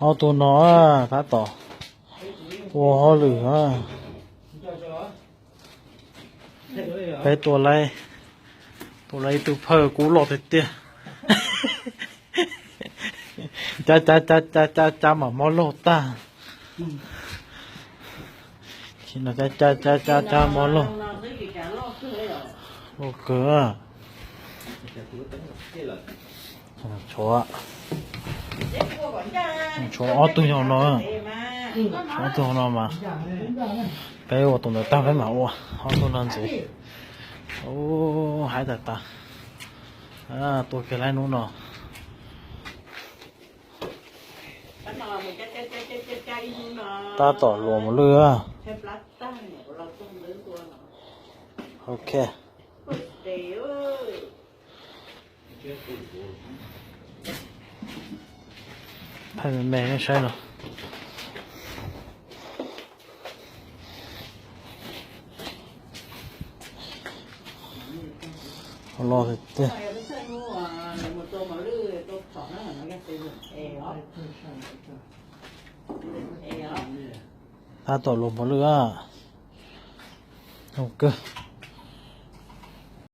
Ob tug no tab tom ua hauj lwm. Peb tua laib, tua laib ib tug phawj kub loj tiag tiag. Cab cab cab cab cab cab mam mob laug tag. Cab cab cab cab cab mob laug, laug kawg. Tshuav, tshuav ob tug no, tshuav ob tug no mas peb ua tus ntawd tag peb mam ua ob tug no ntxiv. Ub, haib tas tas. Tua kiag laib hnub no. Tab tom luas mos lwj. Ok. Phaij me me nej saib no. Los tiag. Tab tom luas mos lwj. Zoo kawg.